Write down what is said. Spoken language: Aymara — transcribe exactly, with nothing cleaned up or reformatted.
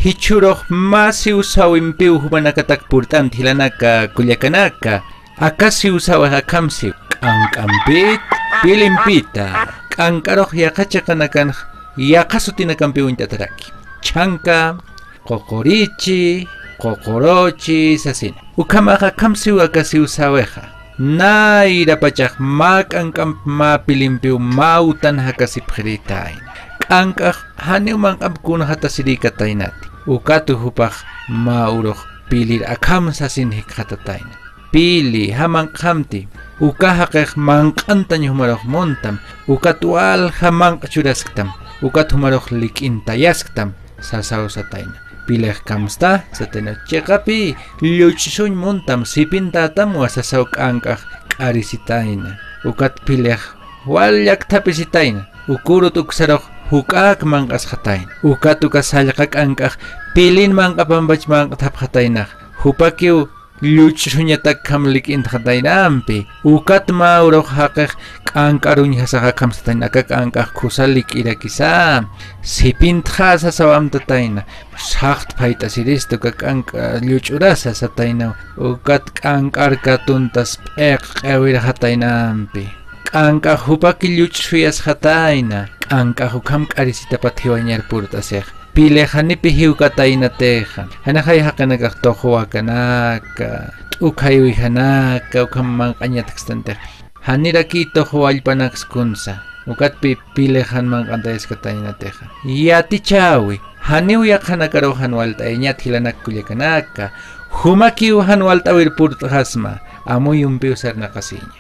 Jichhürux mä siw sawimpiw jumanakatak purt'ant jilanaka kullakanaka. Aka siw sawix akham siw. K'ank'ampit, pilimpita. K'ank'arux yaqha chiqanakanx yaqha sutinakampiw uñt'ataraki. Chhanka, ququrichi, ququruchi sasina. Ukhamax akham siw aka siw sawixa. Nayrapachax mä k'ank'amp mä pilimpiw mä utan jakasipxirïtayna. K'ank'ax janiw manq'amp kunxatasirïkataynati. Ukat jupax mä urux pilir akham sasin jikxatatayna. Pili, jamanq'xamti. Uka jaqix manq'antañ jumarux muntam. Ukat walja manq'a churasktam. Ukat jumarux lik'intayasktam. Sasaw satayna. Pilix kamsta, satayna. Chiqapi lluch'suñ muntam, sipintätamwa sasaw k'ank'ax k'arisitayna. Ukat pilix wal llakthapisitayna. Ukurut uksarux juk'ak manq'asxatayna. Ukat uka sallqa k'ank'ax pilin manq'apampach manq'thapxataynax. Jupakiw lluch'suñatak akham lik'intxataynampi. Ukat mä urux jaqix k'ank'ar uñjasax akham satayna, aka k'ank'ax khusa lik'irakisa. Sipintxa sasaw amtatayna. Saxt phayt'asirista uka k'ank'a lluch'urasa satayna. Ukat k'ank'ar katuntas p'iq q'iwirxataynampi. K'ank'ax jupaki lluch'suyasxatayna. K'ank'ax ukham k'arisitapat jiwañar purt'asix. Pilix janipi jiwkataynatixa. Janixay jaqinakax tuqwakanaka, t'ukhay uwijanaka, ukham manq'añatkstantix. Janirakiy tuqwa allpanaks kunsa. Ukatpi pilix jan manq'antayaskataynatixa. Yatichäwi, janiw yaqhanakarux jan walt'ayañat jilanak kullakanaka. Jumakiw jan walt'äwir purt'xasma, amuyumpiw sarnaqasiña.